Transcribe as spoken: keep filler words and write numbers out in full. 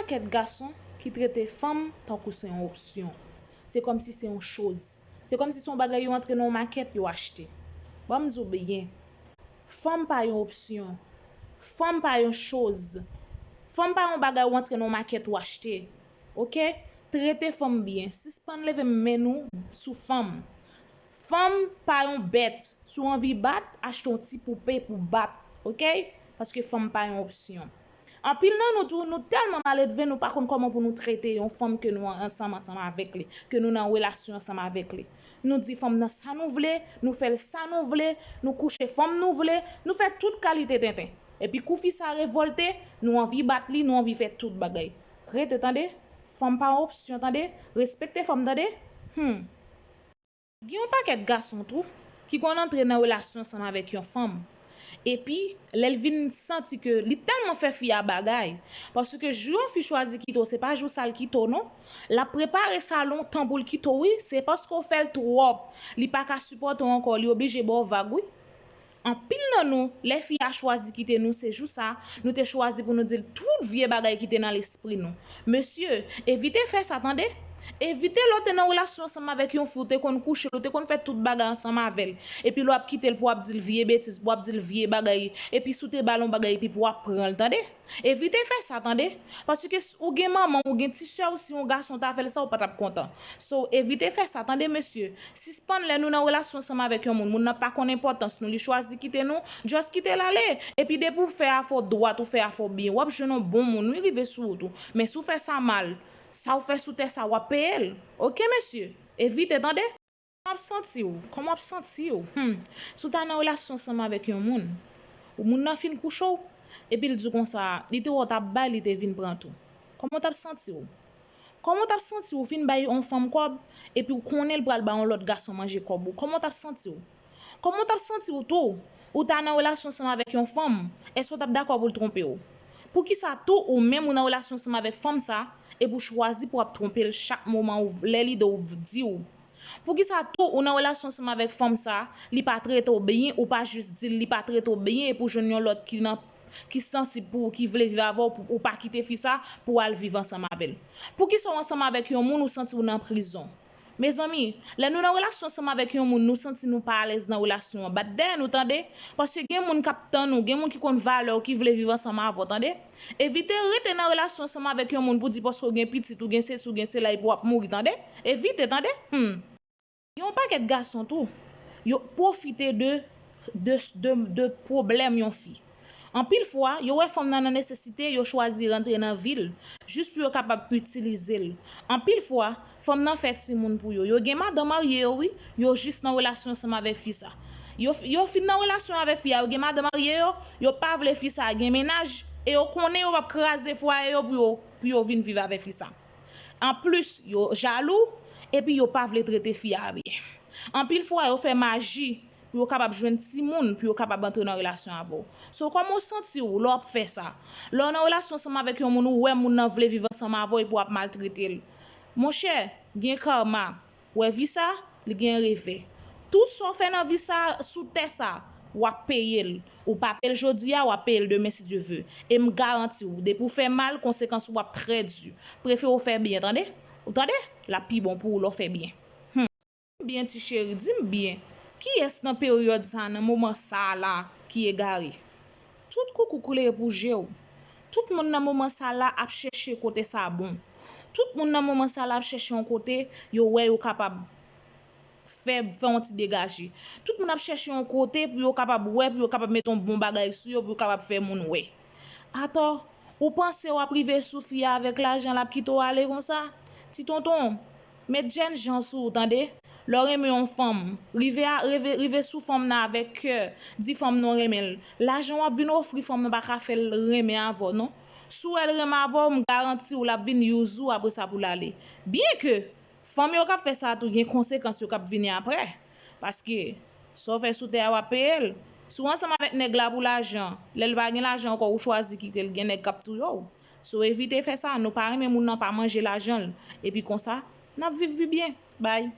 Pakèt gason ki trete fanm tankou se yon opsyon. Se kòmsi se yon choz. Se kòmsi se yon bagay yo antre nan yon makèt yo achte. Ban m di w byen. Fanm pa yon opsyon. Fanm pa yon choz. Fanm pa yon bagay ou antre nan yon makèt ou achte. Oke? Trete fanm byen. Sispann leve men nou sou fanm. Fanm pa yon bèt. Si w anvi bat, achte yon ti poupe pou bat. Oke? Paske fanm pa yon opsyon. Anpil nan nou tou, nou tèlman maledve, nou pa konn kòman pou nou trete yon fanm ke nou ansanm ansanm avèk li, ke nou nan relasyon ansanm avèk li. Nou di fanm nan sa nou vle, nou fè l sa nou vle, nou kouche fanm nou vle, nou fè tout kalite tenten. Epi kou fi sa revòlte, nou anvi bat li, nou anvi fè tout bagay. Rete tande, fanm pa yon opsyon tande, respekte fanm tande. Hmm. Gen yon pakèt gason tou ki konn antre nan relasyon ansanm avèk yon fanm. Epi, lè l vin santi ke li tèlman fè fi a bagay, paske jou yon fi chwazi kite w, se pa jou sa l kite w non. L ap prepare sa lontan pou l kite w wi, se paske w fè l twòp. Li pa ka sipòte w ankò, li oblije ba w vag wi. Anpil nan nou, lè fi a chwazi kite nou, se jou sa, nou te chwazi pou nou di l tout vye bagay ki te nan lespri nou. Mesye, evite fè sa tande. Evite lè w te nan relasyon ansanm avèk yon fi, w te konn kouche l, w te konn fè tout bagay ansanm avè l. Epi lè w ap kite l pou w ap di l vye betiz, pou w ap di l vye bagay, epi si w te ba l yon bagay, epi pou w ap pran l tande. Evite fè sa tande. Paske s- ou gen manman, ou gen ti sè w, si yon gason ta fè l sa, ou pa t ap kontan. So, evite fè sa tande, mesye. Sispann lè nou nan relasyon ansanm avèk yon moun, moun nan pa konn enpòtans nou, li chwazi kite nou, just kite l ale. Epi depi w fè afè w dwat, ou fè afè w byen, w ap jwenn yon bon moun wi rive sou wout ou. Men si w fè sa mal, sa w fè sou tè sa, w ap peye l. Oke, mesye? Evite tande. Kòman w ap santi w? Kòman w ap santi w? Hmm. Si w ta nan relasyon ansanm avèk yon moun, ou moun nan fin kouche w, epi l di w konsa, li te wè w t ap bay, li te vin pran tou. Kòman w t ap santi w? Kòman w t ap santi w fin bay yon fanm kòb, epi w konnen l pral bay yon lòt gason manje kòb ou? Kòman w t ap santi w? Kòman w t ap santi w tou? Ou ta nan relasyon ansanm avèk yon fanm, èske w t ap dakò pou l twonpe w? Poukisa tou ou menm ou nan relasyon ansanm avèk fanm sa, epi w chwazi pou w ap twonpe l chak moman ou v- lè lide w v- di w? Poukisa tou ou nan relasyon ansanm avèk fanm sa, li pa trete w byen, ou pa jis di l li pa trete w byen epi w jwenn yon lòt ki nan ki sansib pou ou, ki vle viv avè w, pou ou pa kite fi sa pou w al viv ansanm avè l? Poukisa w ansanm avèk yon moun ou santi w nan prizon? Mezanmi, lè nou nan relasyon ansanm avèk yon moun, nou santi nou pa alèz nan relasyon an, bat dèyè nou tande, paske gen moun k ap tann ou, gen moun ki konn valè w, ki vle viv ansanm avè w tande. Evite rete nan relasyon ansanm avèk yon moun pou di paske w gen pitit, ou gen sesi, ou gen sela, epi w ap mouri tande. Evite tande. Hmm. Gen yon pakèt gason tou, yo pwofite de, de, de, de pwoblèm yon fi. Anpil fwa, yo wè fanm nan nan nesesite, yo chwazi rantre nan vi l, jis pou yo kapab itilize l. Anpil fwa, fanm nan fè timoun pou yo. Yo gen madan marye yo wi, yo jis nan relasyon ansanm avèk fi sa. Yo, yo fin nan relasyon avèk fi a, yo gen madan marye yo, yo pa vle fi sa gen mennaj, e yo konnen yo p ap kraze fwaye yo pou yo, pou yo vin viv avèk fi sa. Anplis, yo jalou, epi yo pa vle trete fi a byen. Anpil fwa, yo fè maji pou yo kapab jwenn timoun, pou yo kapab antre nan relasyon avè w. So, kòman w santi w lè w ap fè sa? Lè w nan relasyon ansanm avèk yon moun, ou wè moun nan vle viv ansanm avè w epi w ap maltrete l. Monchè, gen karma. Ou wè vi sa, li gen revè. Tout sa w fè nan vi sa, sou tè sa, w ap peye l. Ou pa peye l jodi a, w ap peye l demen si Dye ve. E m garanti w, depi w fè mal, konsekans ou ap trè di. Prefere w fè byen, tande? Ou tande? L ap pi bon pou ou lè w fè byen. Hmm. Di m byen, ti cheri, di m byen. Kiyès nan peryòd sa, nan moman sa la, ki egare? Tout koukou klere pou je w. Tout moun nan moman sa la ap chèche kote sa bon. Tout moun nan moman sa la ap chèche yon kote yo wè yo kapab fè, fè yon ti degaje. Tout moun ap chèche yon kote pou yo kapab wè, pou yo kapab mete yon bon bagay sou yo, pou yo kapab fè moun wè. Atò, ou panse w ap rive sou fi a avèk lajan l ap kite w ale konsa? Ti tonton, met jènjan sou ou tande. Lè w renmen yon fanm, rive a, rive, rive sou fanm nan avèk kè, di fanm nan w renmen l. Lajan w ap vin ofri fanm nan pa ka fè l renmen avè w non. Si w wè l renmen avè w, m garanti w l ap vin use ou apre sa pou l ale. Byenke fanm yo k ap fè sa tou gen konsekans yo k ap vini apre. Paske sa w fè sou tè a w ap peye l. Si w ansanm avèk nèg la pou lajan, lè l pa gen lajan ankò ou chwazi kite l, gen nèg k ap touye w. So evite fè sa, nou pa renmen moun nan pa manje lajan l. Epi konsa, n ap viv vi byen. Bay.